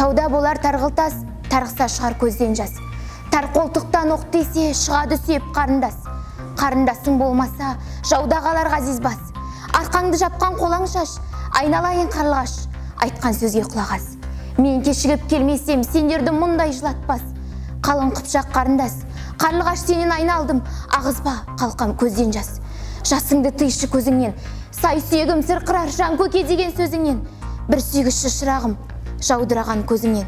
Тауда болар тарғыл тас, тарықса шығар көзден жас. Тар қолтықтан оқ тисе, шығады сүйеп қарындас. Қарындасың болмаса, жауда қалар ғазиз бас. Арқаңды жапқан қолаң шаш, айналайын қарлығаш, айтқан сөзге құлақ ас. Мен кешігіп келмесем, сендерді мұндай жылатпас. Қалың қыпшақ қарындас, қарлығаш, сенен айналдым, ағызба, қалқам, көзден жас. Жасыңды тыйшы көзіңнен, сай сүйегім сырқырар жан көке деген сөзіңнен. Бір сүйгізші, шырағым, жаудыраған көзіңнен.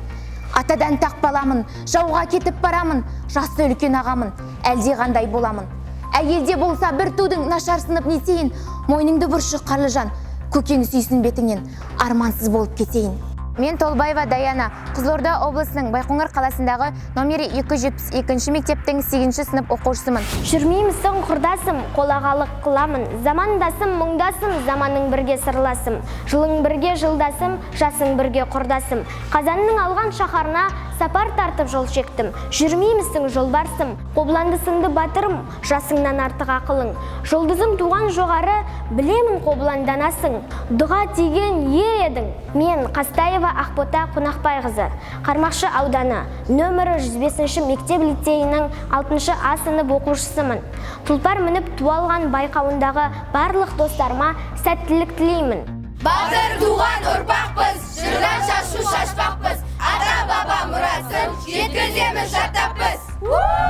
Атадан тақ баламын, жауға кетіп барамын, жасы үлкен ағамын, әлде қандай боламын? Әйелде болса бір тудың, нашарсынып нетейін? Мойныңды бұршы, қарлыжан, көкең сүйсін бетіңнен, армансыз болып кетейін. Мен, Толбаева Даяна, Қызылорда облысының Байқоңыр қаласындағы номері 272 мектептің 8 сынып оқушысымын. Жүрмеймісің, құрдасым, қолағалық қыламын. Замандасым, мұңдасым, заманың бірге сырласым. Жылың бірге жылдасым, жасың бірге құрдасым. Қазанның алған шаһарына сапар тартып жол шектім. Жүрмеймісің, жолбарысым, Қобыланды сынды батырым, жасыңнан артық ақылың. Жұлдызың туған жоғары, білемін, Қобылан, данасың. Дұға тиген ер едің. Мен, Қастаева Ақбота Қонақбайқызы, Қармақшы ауданы, нөмірі 105 мектеп лицейінің 6 А сынып оқушысымын. Тұлпар мініп ту алған байқауындағы барлық достарыма сәттілік тілеймін. Батыр туған ұрпақпыз, жырдан шашу шашпақпыз, ата баба мұрасын жеткіземіз жаттап біз.